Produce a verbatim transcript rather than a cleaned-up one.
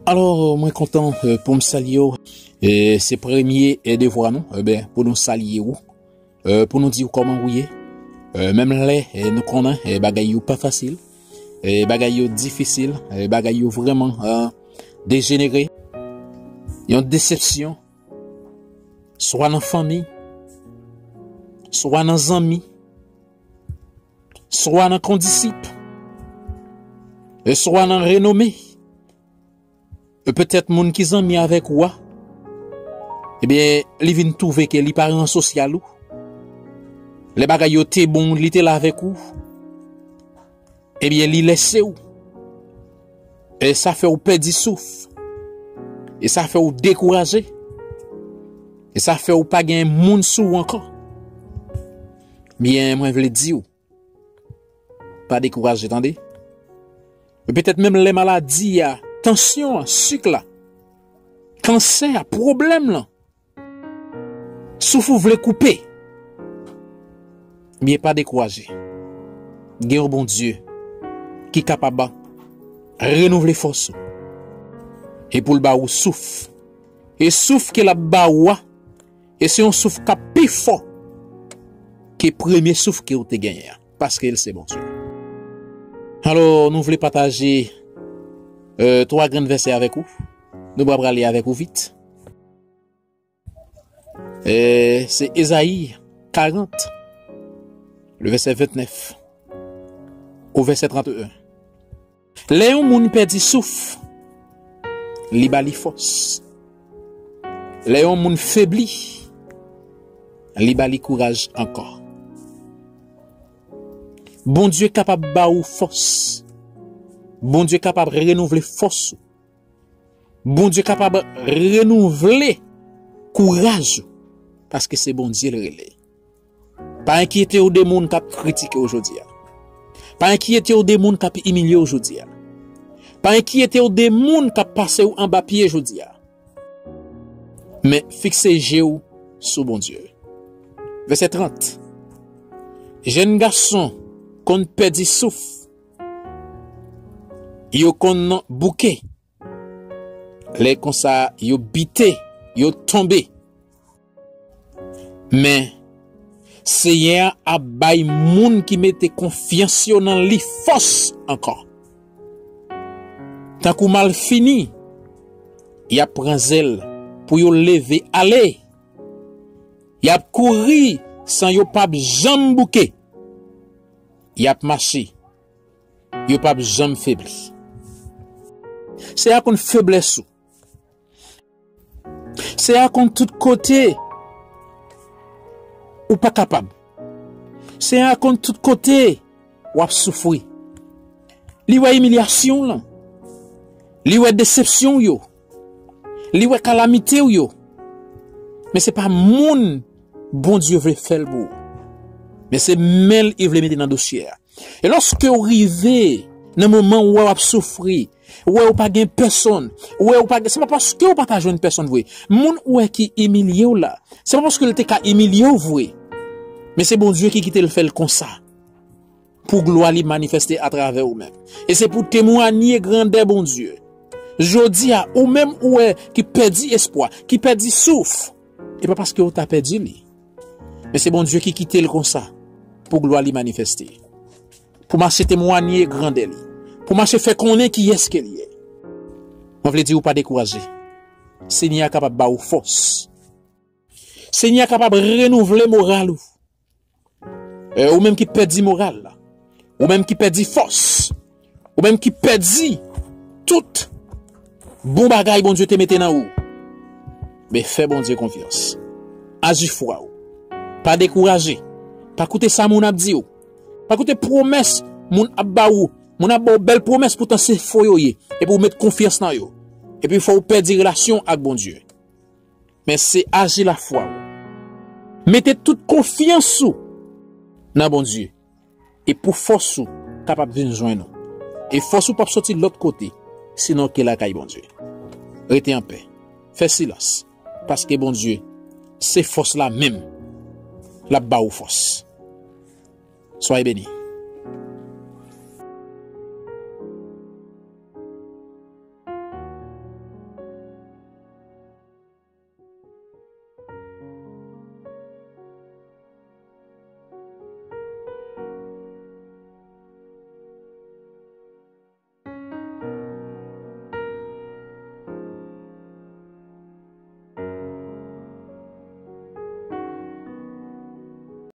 Alò, mwen kontan, eh, pou m salye w. E se premye, eh, devwa nou, eh ben, pou nou salye w, eh, pou nou di w kòman w ye. Eh, menm lè, eh, nou konnen, eh, bagay yo pa fasil, eh, bagay yo difisil, eh, bagay yo vrèman, eh, dejenere. Yon desepsyon, swa nan fanmi, swa nan zanmi, swa nan kondisip, e swa nan renome, e petèt moun ki zanmi avèk ou a, ebyen, li vin twouve ke li pa ran sosyal ou. Lè bagay yo te bon, li te la avèk ou. Ebyen, li lèse w. E sa fè w pèdi souf. E sa fè w dekouraje. E sa fè w pa gen moun sou w ankò. Byen, mwen vle di w, pa dekouraje, tande. E petèt menm lè maladi a, tansyon an, sik la, kansè a, pwoblèm lan, souf ou vle koupe, byen, pa dekouraje. Gen yon Bondye ki kapab renouvle fòs ou. E pou l ba ou souf. E souf ke l ap ba ou a, e se yon souf k ap pi fò ke premye souf ke w te genyen an, paske l se Bondye. Alò, nou vle pataje, euh, twa grenn vèsè avèk ou. Nou pral prale avèk ou vit. E se Ezayi karant, le vèsè vennèf o vèsè trannteyen. Lè yon moun pèdi souf, li ba li fòs. Lè yon moun febli, li ba li kouraj ankò. Bondye kapab ba ou fòs. Bondye kapab renouvle fòs ou. Bondye kapab renouvle kouraj ou, paske se Bondye l rele. Pa enkyete w de moun k ap kritike w jodi a. Pa enkyete w de moun k ap imilye w jodi a. Pa enkyete w de moun k ap pase w anba pye jodi a. Men fikse je w sou Bondye. Vèsè trant. Jèn gason konn pèdi souf. Yo konn bouke. Lè konsa, yo bite, yo tonbe. Men, Senyè a ap bay moun ki mete konfyans yo nan li fòs ankò. Tankou malfini, y ap pran zèl pou yo leve ale. Y ap kouri san yo p ap janm bouke. Y ap mache, yo p ap janm febli. Senyè a konn feblès ou. Senyè a konn tout kote ou pa kapab. Senyè a konn tout kote w ap soufri. Li wè imilyasyon w lan. Li wè desepsyon w yo. Li wè kalamite w yo. Men se pa moun Bondye vle fè l pou ou. Men se men l li vle mete nan dosye a. E lòske w rive nan moman ou wè w ap soufri, ou wè ou pa gen pèsonn, ou wè ou pa gen, se pa paske ou pa ta jwenn pèsonn vre. Moun ou wè ki imilye w la, se pa paske l te ka imilye w vre. Men se Bondye ki kite l fè l konsa. Pou glwa li manifeste atravè ou menm. E se pou temwanye grandè Bondye. Jodi a, ou menm ou wè ki pèdi espwa, ki pèdi souf. E pa paske ou ta pèdi li. Men se Bondye ki kite l konsa pou glwa li manifeste. Pou mache temwanye grandè li. Pou mache fè konnen kiyès ke li ye. Mwen vle di ou pa dekouraje. Senyè a kapab ba ou fòs. Senyè a kapab renouvle moral ou. E, ou menm ki pèdi moral la. Ou menm ki pèdi fòs. Ou menm ki pèdi tout bon bagay Bondye te mete nan ou. Men fè Bondye konfyans. Aji fwa ou. Pa dekouraje. Pa koute sa moun ap di ou. Pa koute pwomès moun ap ba ou. Moun ap ba ou bèl pwomès poutan se fo yo ye. Epi ou met konfyans nan yo. Epi fò ou pèdi relasyon ak Bondye. Men se aji lafwa ou. Mete tout konfyans ou nan Bondye. E pou fòs ou kapab vin jwenn ou. E fòs ou p ap soti lòt kote, sinon ke lakay Bondye. Rete anpè. Fè silans. Paske Bondye, se fòs la menm. L ap ba ou fòs. Soyez bénis.